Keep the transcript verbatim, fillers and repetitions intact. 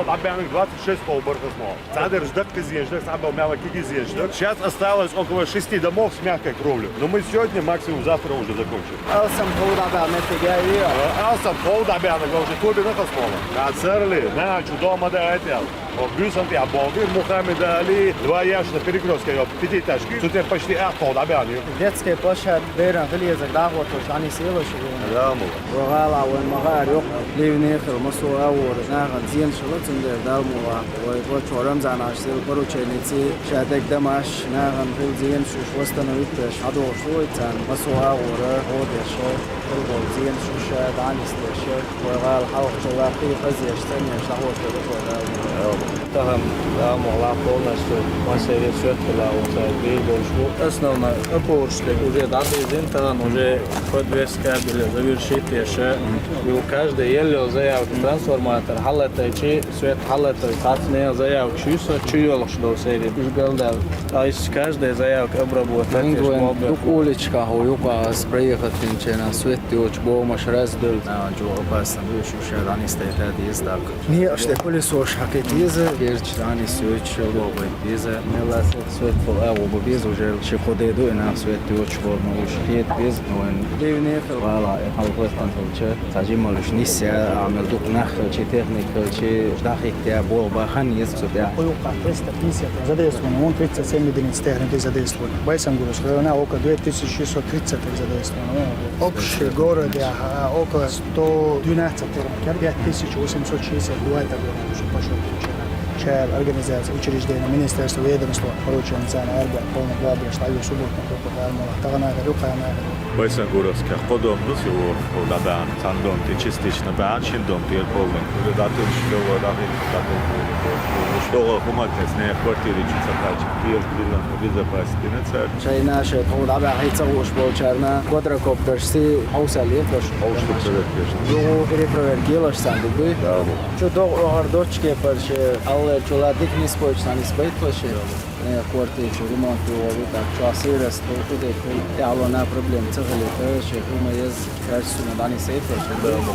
ДӀабаьннарг двадцать шесть кхоъ бар хаза мо. Цхьадерш даккхийза енаш дар, цхьаболу мелкигиза енаш дар. Сейчас осталось около шести домов с мягкой кровлей. Но мы сегодня, максимум завтра уже закончим. Алсам кхоъ дӀабаьнна меттиг яй? Алсам кхоъ дӀабаьннарг уже тобина хаза мо. Царли, наха чу дома да аьтта. О, буьйсан тӀехь боху Мухаммед Али, два ящика на перекрёстке, йо, пятиэтажки. Цу тӀе почти ахь кхоъ дӀабаьнна ю. Детский площадка беран хила езарг дӀахӀоттош, дӀанисъелаш ю. Да, мо. Вай гӀала вайн ма хаара йоккха ливне хила, массо а агӀора нахана зенаш хила, цундела Дала мукъ лахь. Вай гочо Рамзан-Хьаьжас делла порученица ша дерг дамаш, нахана хилла зенаш уьш восстановить деш, хьадогӀуш ду вай царна, массо а агӀора гӀо деш, хилла болу зенаш уьш дӀанисдеш, вай гӀала хьалхачу лакхе хазъеш, цӀанъеш дӀахӀоттор ду вай Дала мукъ лахь. Тахана Дала мукъ лахь полностью массеран соьтталла оцу бийр долуш бу. Основной опораш дерг уже дӀабирзина, тахана уже подвеска билла завершить деш. Ю каждый елла йолу заявка трансформатор хьалатайчи, свет хьалатай, цхьацца нехан заявкаш ю со, чу йолуш долу серия. Уьш галдаьлла. Айс каждая заявка обработать деш, вайн дукха уличкахь ву юкъа ас проехать динчу хенахь свет йоцуш бохамаш раздевлла. Нахана чу опасно ду, уьш ша дӀанисдайта деза тӀаккха. Некъаш тӀе пылесосаш хьакхийта деза, керча дӀанисъюьйтуш, шел боху деза. Мелла а свет, свет болу агӀо бан беза уже, ши-кхо де ду и нах свет йоцуш болу, но уьш хета беза, но вайн ливне хила гӀала, э, хьалхоьттина хилча, цхьа жималлаш нисъян, а мел дукха нах хилчи, техника хилчи, уьш дӀахӀиттаян болх бан хан еза цу тӀехь. Кху юккъехь триста пятьдесят задействовано, вон тридцать семь единиц техники задействовано. Байсангурас района около две тысячи шестьсот тридцать задействовано. Общий городехь, а, около сто двенадцать термикер, пять тысяч восемьсот шестьдесят два это было уже пошёл. Чара организация, учреждение, министерство, ведомство, порученца, арбех, полный гладеш, лайве субботник, тахана юкъа нахана. Байсангуровскехь кхо дом ду, всего, кхо дӀабаьхьна, цхьана дом тӀе частично баьхьна, шина дом тӀера полный. Уже дӀатуьйсуш, всё, дӀахӀиттина, дӀатуьйсуш. ДогӀа хӀума тесна, квартири чу ца кхача, кхел дилла, безопасность дина цара. Шайна шайн тхов дӀабаьхьий ца хууш болчарна квадрокоптершций хьовсал ехаш. Хьовсал ца детташ. Югу перепроверка елаш царна ду буй? Да, бу. Чу догӀу охьар доцчу кепара шен, алле чула дика нисбойтуш цхьа нисбайта шен. Э, квартира чу ремонт йогӀу, так, чохь сервис тхов хӀу дерг хуьлу, тӀаьхьалонна проблема ца хилийта, шен хӀума еза, кхаьчча суна дӀанисайта шен. Да, бу.